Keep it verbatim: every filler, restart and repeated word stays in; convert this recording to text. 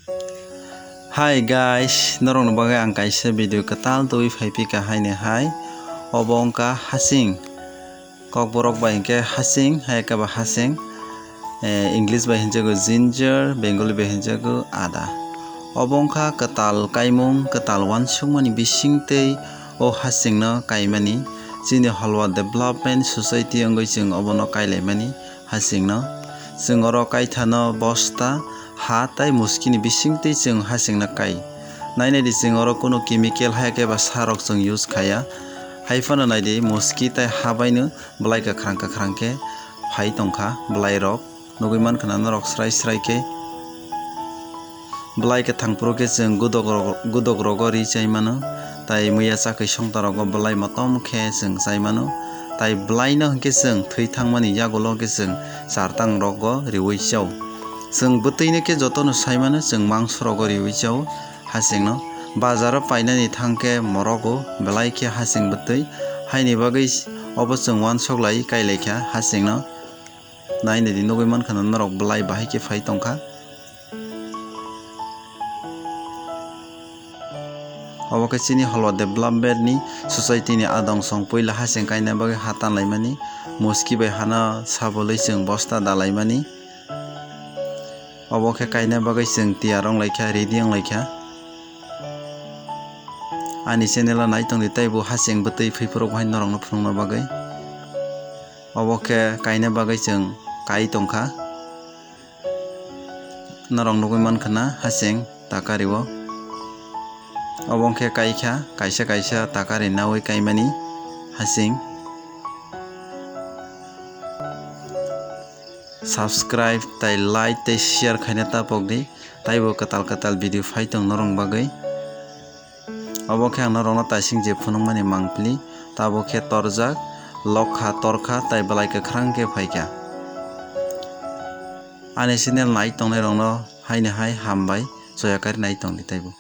Hi guys, norokni bagwi ang kaisa video kwtal twiwi phaiphika haini hai. Obo wngkha hasing. Kokborok bai hinkhe hasing, hai khe ba hasing. Eh, English bai hinjago ginger, Bengali bai hinjago ada. Obo wngkha kwtal kaimung, kwtal uansukmani bisingtwi o hasingno kaimani. Chini Halwa Development Society wngwi chwng obono kailaimani hasingno. Chwng oro kaithano bosta, ha tei muskini bisingtwi chwng hasingno kai. Nainai di, chwng oro kunu chemical hai khe ba sarok chwng use khaya. Hai phano nai di, muski tei ha baino belai kwkhrang kwkhrang khe phai tongkha belairok. Nugwi mankha na norok srai srai khe. Belai kwthang phuru khe chwng gudok rog-, gudok rogo ri chai mano, tai muya chakwi songta rogo belai motom khe chwng chai mano, tai belaino hinkhe chwng thwi thangmani yagulo khe chwng chartang rogo riwi chao. Chwng bwtwino khe jotono sai mano, chwng mangso rogo riwi chao hasingno. Bazaro painani thangkhe morogo belai khe hasing bwtwi, haini bagwi obo chwng uansuk lai kailaikha hasingno. Nainai di, nugwi mankha na norok belai bahai khe phai tongkha. Obo khe chini Halwa Development ni Society ni adong song puila hasing kaina bagwi ha tanlaimani, muski bai hano sabolwi chwng bosta dalaimani. Obo khe kaina bagwi chwng tiyar wng laikha, ready wng laikha. Ani channel o nai tongdi teibo hasing bwtwi phaiphuru hai norokno phunukna bagwi. Obo khe kaina bagwi chwng kai tongkha. Norok nugwi mankha na hasing takari o. Obo khe kaikha, kaisa kaisa takari nawi kaimani hasing. Subscribe tai like tai share khaina tapok di, taibo kwtal kwtal video phai tong norok bagwi. Obo khe ang norokno taising je phunukmani mangpili, tabuk khe torjak, lokha, torkha tai belai kwkhrang khe phaikha. Ani channel nai tongnairokno haini hai hambai, choya kari nai tongdi taibo.